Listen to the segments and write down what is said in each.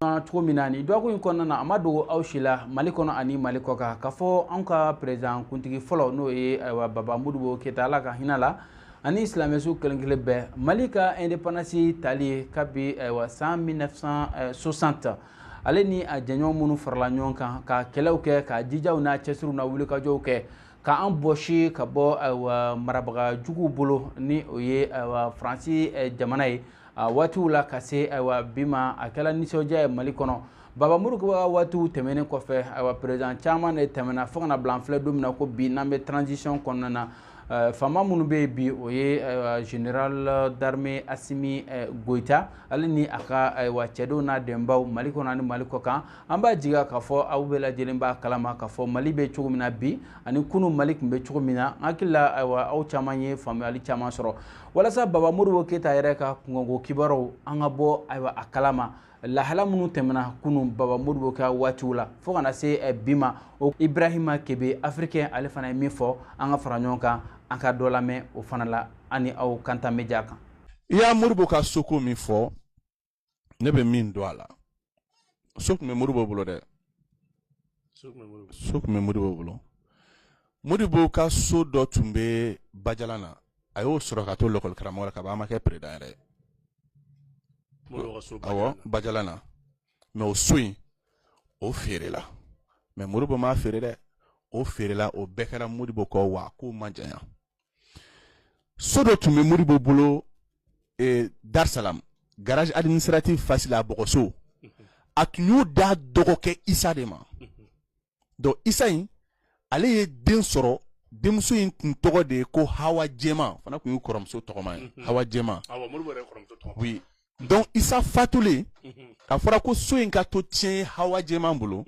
Cogo min na nin dɔgɔkun in kɔnɔna na, a ma dogo aw si la, Mali kɔnɔ ani Mali kɔ kan, k'a fɔ anw ka président kuntigi fɔlɔ, n'o ye ayiwa Baba Modibo Keyita, Ala ka hinɛ la, ani silamɛsu kelen kelen bɛɛ, Mali ka indépendance tali kabi ayiwa san 1960, ale ni a jɛɲɔgɔn minnu farala ɲɔgɔn kan ka kɛlɛw kɛ, ka jijaw n'a cɛsiriw n'a wulikajɔw kɛ ka an bɔsi ka bɔ ayiwa marabaga juguw bolo, ni o ye ayiwa Faransi jamana ye a waatiw la, ka se ayiwa bi ma, a kɛla nisɔndiya ye Mali kɔnɔ. Baba Modibo ka waatiw tɛmɛnen kɔfɛ, ayiwa président caman de tɛmɛna fo ka na bila an filɛ don min na ko bi, n'an bɛ transition kɔnɔna na. Faama minnu bɛ yen bi, o ye ayiwa général d'armée Assimi Goïta, ale ni a ka ayiwa cɛdenw n'a dɛmɛbaw Mali kɔnɔ ani Mali kɔ kan. An b'a jigiya k'a fɔ aw bɛɛ lajɛlen b'a kalama k'a fɔ Mali bɛ cogo min na bi ani kunun Mali tun bɛ cogo min na. N hakili la, ayiwa aw caman ye faamuyali caman sɔrɔ walasa Baba Modibo Keyita yɛrɛ ka kunkanko kibaruyaw, an ka bɔ ayiwa a kalama lahala minnu tɛmɛna kunun Baba Modibo ka waatiw la fo ka na se bi ma. O Ibrahima Kebe Africain, ale fana ye min fɔ, an ka fara ɲɔgɔn kan, an ka dɔ lamɛn o fana la, an ni aw Kanta Media kan. I y'a Modibo ka soko min fɔ, ne bɛ min dɔn a la, so tun bɛ Modibo bolo dɛ, so tun bɛ Modibo bolo. Modibo ka so dɔ tun bɛ Bajalan na, a y'o sɔrɔ ka to lɔkɔli karamɔgɔ la ka ban, a ma kɛ président yɛrɛ ye. Awɔ, Bajalan na. Mais o so in, o feerela, mais Modibo m'a feere dɛ, o feerela, o bɛɛ kɛra Modibo kɔ wa k'o ma janya. So dɔ tun bɛ Modibo bolo Dar Salam, garage administratif face la, bɔgɔso. A tun y'o d'a dɔgɔkɛ Isa de ma. Donc Isa in, ale ye den sɔrɔ. Denmuso in tun tɔgɔ de ye ko Hawa Jɛman, fana tun y'u kɔrɔmuso tɔgɔma ye, Hawa Jɛman, oui. Donc Isa fatulen, a fɔra ko so in ka to tiɲɛ ye Hawa Jɛman bolo,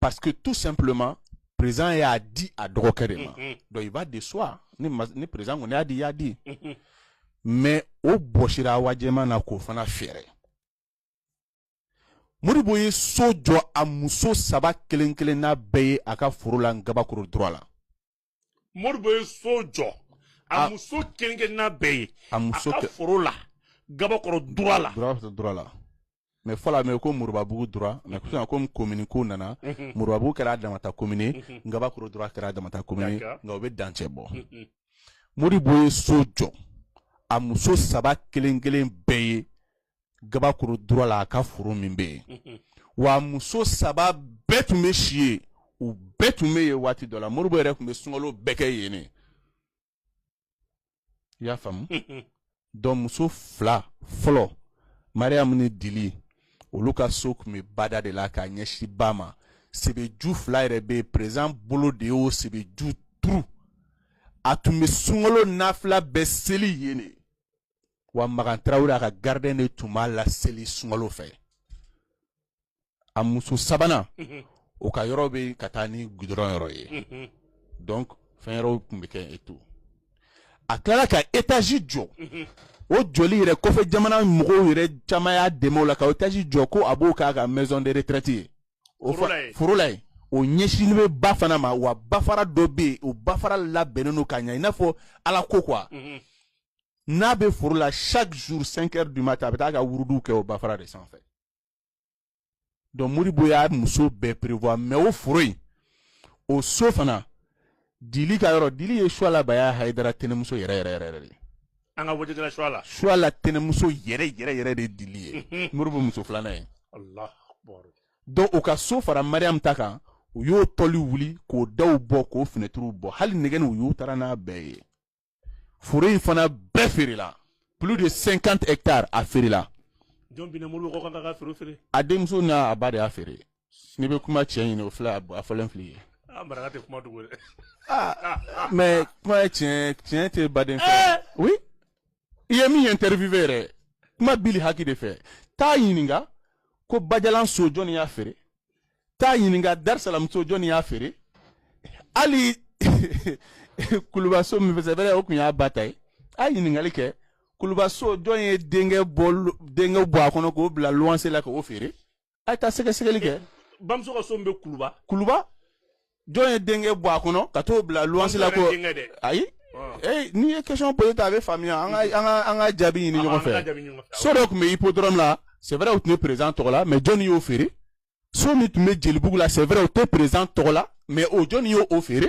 parce que tout simplement président y'a di a dɔgɔkɛ de ma. Donc il va de soi, ni président kɔni y'a di, i y'a di. Mais o bɔsira Hawa Jɛman na k'o fana fɛɛrɛ. Modibo ye so jɔ a muso saba kelen kelenna bɛɛ ye a ka foro la, Ngabakoro droit la. Modibo ye so jɔ a muso kelen kelenna bɛɛ ye a muso a ka foro la, Gabakɔrɔ droit la. Droit la. Mais fɔlɔ a mɛ ko Moribabugu droit, mais sisan komi commune ko nana, Moribabugu kɛra a damata commune ye, Ngabakoro droit kɛra a damata commune ye, nka o bɛ dancɛ bɔ. Modibo ye so jɔ a muso saba kelen kelen bɛɛ ye Gabakoro droit la, a ka foro min bɛ yen wa, muso saba bɛɛ tun bɛ si yen, u bɛɛ tun bɛ yen waati dɔ la. Modibo yɛrɛ tun bɛ sunkalo bɛɛ kɛ yen de, i y'a faamu? Donc muso fila fɔlɔ, Mariam ni Dili, olu ka so tun bɛ bada de la k'a ɲɛsin ba ma. Sebeju fila yɛrɛ bɛ yen, président bolo de y'o sebeju turu. A tun bɛ sunkalo nafila bɛɛ seli yen de wa. Makan Tarawele, a ka gardien de tun b'a la seli sunkalo fɛ. A muso sabanan, o ka yɔrɔ bɛ ka taa ni goudron yɔrɔ ye, donc fɛn yɔrɔw tun bɛ kɛ et tout. A tilala ka étage jɔ. O jɔli yɛrɛ kɔfɛ, jamana mɔgɔw yɛrɛ caman y'a dɛmɛ o la ka étage jɔ, ko a b'o k'a ka maison de retraite ye. O foro la yen, o ɲɛsinnen bɛ ba fana ma wa. Bafara dɔ bɛ yen, o bafara labɛnnen don ka ɲɛ i n'a fɔ Ala ko quoi. N'a bɛ foro la, chaque jour 5 heures du matin, a bɛ taa ka wurudiw kɛ o bafara de sanfɛ. Donc Modibo y'a muso bɛɛ prévoir. Mais o foro in, o so fana, Dili ka yɔrɔ, Dili ye Suala Baya Hayidara tɛnɛmuso yɛrɛ yɛrɛ yɛrɛ de. An ka wajɛkɛla Suala. Suala tɛnɛmuso yɛrɛ yɛrɛ yɛrɛ de Dili ye, Modibo muso filanan ye. Donc o ka so fara Mariam ta kan, u y'o tɔli wuli k'o daw bɔ, k'o fenɛtiriw bɔ, hali nɛgɛni, u y'u taara n'a bɛɛ ye. Foro in fana bɛɛ feerela, plus de 50 hectares, a feerela. Jɔn binna Modibo kɔ kan ka foro feere? A denmuso n'a a ba de y'a feere. N'i bɛ kuma tiɲɛ ɲini, o filɛ, a fɔlen filɛ ye. Ah, maraka tɛ kuma dogo dɛ. Ah, mais kuma ye tiɲɛ, tiɲɛ tɛ baden fɛ. Oui, i ye min interviewé yɛrɛ, kuma bili haki de fɛ. Taa ɲininka ko Bajalan so, jɔnni y'a feere? Taa ɲininka Dar Salam so, jɔnni y'a feere? Hali Kulubaso min fɛ, c'est o tun y'a ba ta ye. A ye ɲininkali kɛ Kulubaso, jɔn ye denkɛ bɔ a kɔnɔ k'o bila luwanse la k'o feere? A ye taa sɛgɛsɛgɛli kɛ. Bamuso ka so min bɛ Kuluba. Kuluba, jɔn ye denkɛ bɔ a kɔnɔ ka t'o bila luwanse la ko? Ayi, ee, n'i ye question posé ta, a bɛ faamuya. An ka jaabi ɲini ɲɔgɔn fɛ. So dɔ tun bɛ hippodrome la. C'est vrai, o tun bɛ président tɔgɔ la, mais jɔnni y'o feere? So min tun bɛ Jelibugu la, c'est vrai, o tɛ président tɔgɔ la, mais o jɔnni y'o o feere?